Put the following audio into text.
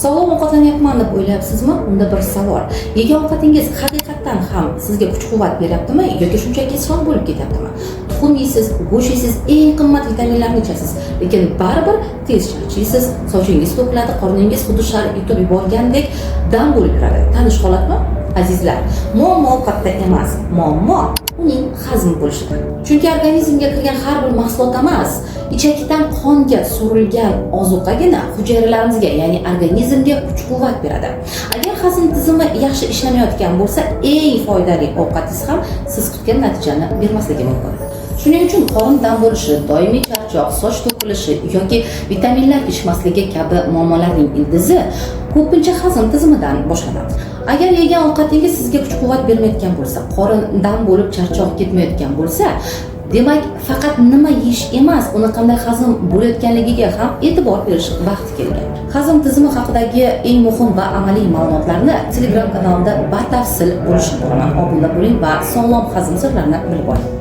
Sog'lom ovqatlanyapman deb o'ylayapsizmi? Unda bir savol: yegan ovqatingiz haqiqatdan ham sizga kuch quvvat beryaptimi yoki shunchaki son bo'lib ketyaptimi? Tuxum yeysiz, go'sht yeysiz, eng qimmat vitaminlarni ichasiz, lekin baribir tez charchaysiz, sochingiz to'kiladi, qorningiz xuddi shar yutib yuborgandek dam bo'lib yuradi. Tanish holatmi? Azizlar, muammo ovqatda emas, muammo uning hazm bo'lishida. Chunki organizmga kirgan har bir mahsulot emas, ichakdan qonga so'rilgan ozuqagina hujayralarimizga, ya'ni organizmga kuch quvvat beradi. Agar hazm tizimi yaxshi ishlamayotgan bo'lsa, eng foydali ovqatingiz ham siz kutgan natijani bermasligi mumkin. Shuning uchun qorin dam bo'lishi, doimiy charchoq, soch to'kilishi yoki vitaminlar yetishmasligi kabi muammolarning ildizi ko'pincha hazm tizimidan boshlanadi. Agar yegan ovqatingiz sizga kuch quvvat bermayotgan bo'lsa, qorin dam bo'lib charchoq ketmayotgan bo'lsa, demak, faqat nima yeyish emas, uni qanday hazm bo'layotganligiga ham e'tibor berish vaqti kelgan. Hazm tizimi haqidagi eng muhim va amaliy ma'lumotlarni Telegram kanalimda batafsil bo'lishib boraman. Obuna bo'ling va sog'lom hazm sirlarini bilib oling.